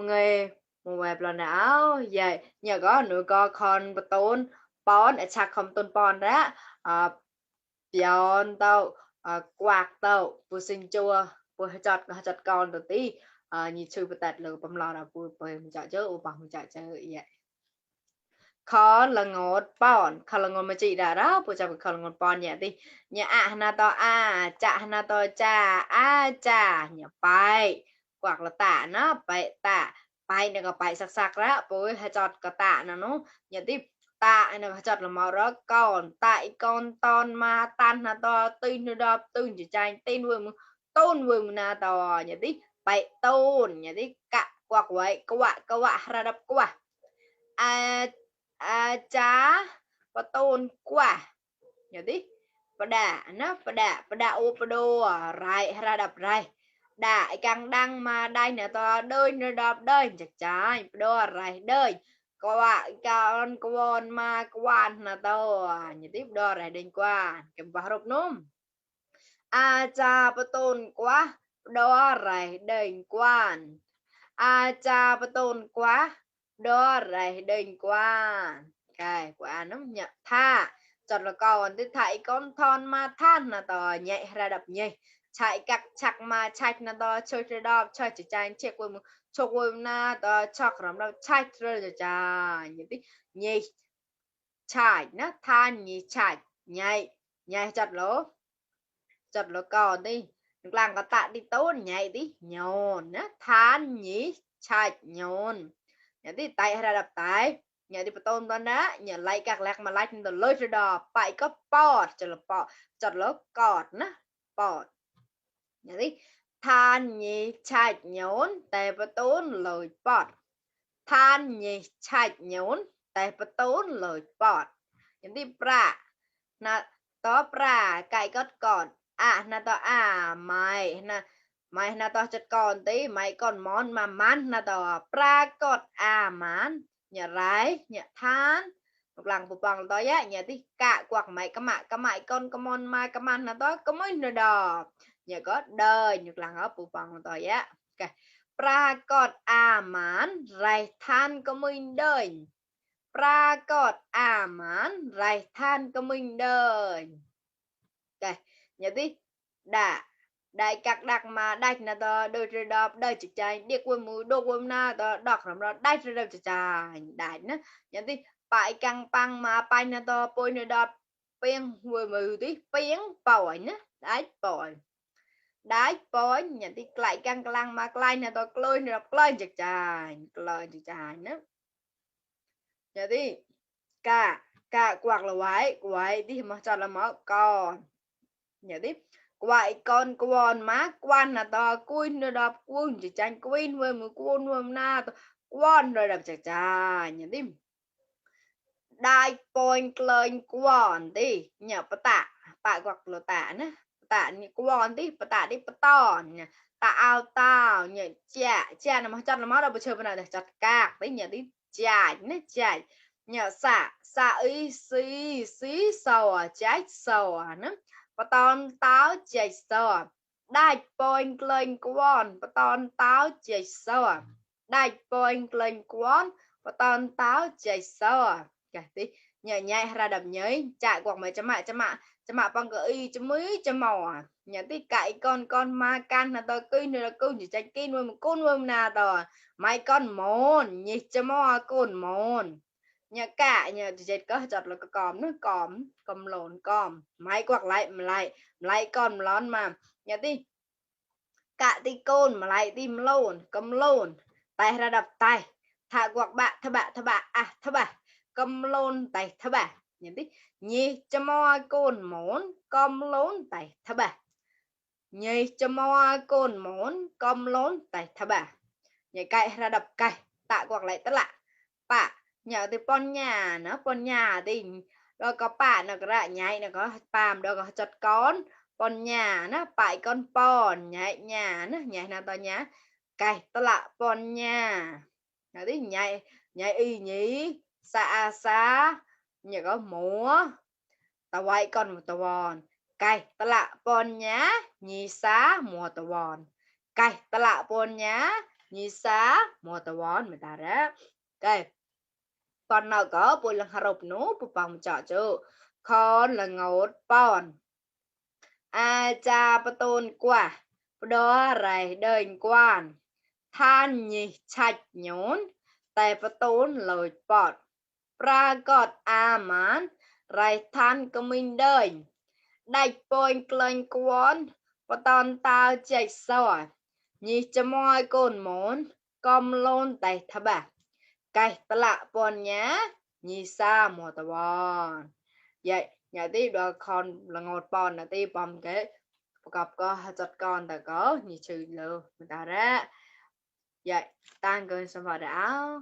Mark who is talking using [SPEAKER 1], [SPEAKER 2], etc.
[SPEAKER 1] người một web là não vậy nhờ có nửa co con bật tôn pon ở chạc không tôn pon đó pion tàu quạt tàu vừa sinh chua vừa chọt con đầu tí nhìn chui bật tạt lửa bấm lò là vừa vừa mình chọn chứ bằng mình chọn chơi vậy khó là ngột pon khó là ngột mà chị đã đó vừa chọn khó là ngột pon vậy đi nhà na to chả na to chả nhà bay hoặc là tạ nó bay tạ bay này có bay sặc sặc đó bối hay chọt có tạ nó nhà tiếp tạ này có chọt là màu đó còn tại con ton ma tan na to tin nó đọc tin chỉ tranh tin vừa tôn vừa na to nhà tiếp bay tôn nhà tiếp cạ quạt vậy câu ạ ra đập quạt à chá và tôn quạt nhà tiếp pada upedo rai hadap rai đại càng đăng mà đây nè to đơi nè đập đơi chặt trái đo rai đơi con mà quan nè to như tiếp đo rai đinh qua kem vào rộp nôm cha paton quá đo rai đinh quan cha paton quá đo rai đinh quan cái quả nó nhận tha chọn là còn thì thấy con thon mà than là tờ nhẹ ra đập nhẹ chạy cặc chặt mà chạy là tờ chơi chơi đọc chơi chỉ chạy chạy quên một cho quên na tờ chọc lắm đâu chạy rồi rồi cha như tí nhẹ chạy nó than nhẹ chạy nhảy nhảy chặt lỗ còn đi được làm có tạ đi tốt nhảy tí nhồn nó than nhẹ chạy nhồn nhảy tí tay ra đập tay nhà đi tôn đó đó nhà lấy các lạc mà lấy từ lối cho đò phải có port cho là cọt nó port nhà đi than nhị chạy nhốn tại tôn lời port than nhị chạy nhốn tại tôn lời port nhà đi pra na to pra cái còn na to mày na to chật còn tí mày còn món mà man na to pra cọt man nhà rái nhà than một lần một bằng đó á nhà tí cả quạt mày cái mày con con mai cái man là đó có mấy nơi đò nhà có đời một lần ở một bằng đó á cái pra cọt man rái than có mình đời pra cọt man rái than có mình đời cái nhà tí đã đại các đặc mà đại là tờ đôi trời đọc đời trực trái địa quân mù đô quân na tờ đọc làm đó đại trời đọc trực trái đại nó nhận tí phải căng băng mà phải là tờ bôi nơi đọc biên vừa mù tí biên bỏi nhá đái bỏi nhận tí lại căng lăng mà lại là tờ lôi nơi đọc lôi trực trái nó nhận tí cả quạt là quái tí mà cho là mở con nhận tí quậy con má quan là to quên rồi đọc quân chỉ tranh quên với một quân với na quan rồi đọc chả chả nhận đi đại point lên quan đi nhờ tạ hoặc là tạ nữa tạ như quan đi tạ đi to nhỉ tạ tao nhỉ chả nó mà chặt là máu đâu bữa chơi bên này để chặt cạc đấy nhỉ đi chả nhờ xả ý xí sầu trái sầu nữa và tòn táo chạy sơ đại point lên quan và tòn táo chạy sơ đại point lên quan và tòn táo chạy sơ cái tí nhảy nhảy ra đập nhới chạy quạt mấy chấm mạ bằng gợi chấm mấy chấm màu nhà tí cậy con ma can là tao kinh là câu chỉ chạy kinh với một con với nào tao mấy con mòn nhỉ chấm mò con mòn nhà cả nhà thì chết có chặt là còm nó còm lộn còm máy quạt lại còn lon mà nhà tí cả tí côn mà lại tim lộn cầm lộn tay ra đập tay thả quạt bạ thơ bạ cầm lộn tay thơ bạ nhà tí nhì cho mo côn món cầm lộn tay thơ bạ nhì cho mo côn món cầm lộn tay thơ bạ nhà cậy ra đập cày tạ quạt lại tất lạ bạ nhờ từ con nhà thì rồi có bạn nó có nhảy nó có pàm đâu có chặt con nhà nó phải con pon nhảy nhà nó nhảy nào tao nhá cày tao lạ con nhà nó tí nhảy y nhí xa nhờ có múa tao quay con một tao bòn cày tao lạ con nhá nhí xá mùa tao bòn cày tao lạ con nhá nhị xá mùa tà vòn mà ta ra cái còn nào có bùi lần hà rộp nú bù bóng chọ chú con là ngột bòn a cha bà tôn quả đó rải đời quan than nhị chạch nhốnแต่ประตูนเลยปอดปรากฏอามันไรท่านก็มินเดินได้ปอยเกลงกวนปตอนตาใจสอยยี่จะมอยโกนหมอนกอมโลนแต่ทบะไก่ตละปอนnháยี่ซาหมดตะวอนvậy nhà tí đo con là ngột pon là tí bom cái gặp có chặt con ta có như trừ lừa người ta ra vậy tan cơn xong vào đảo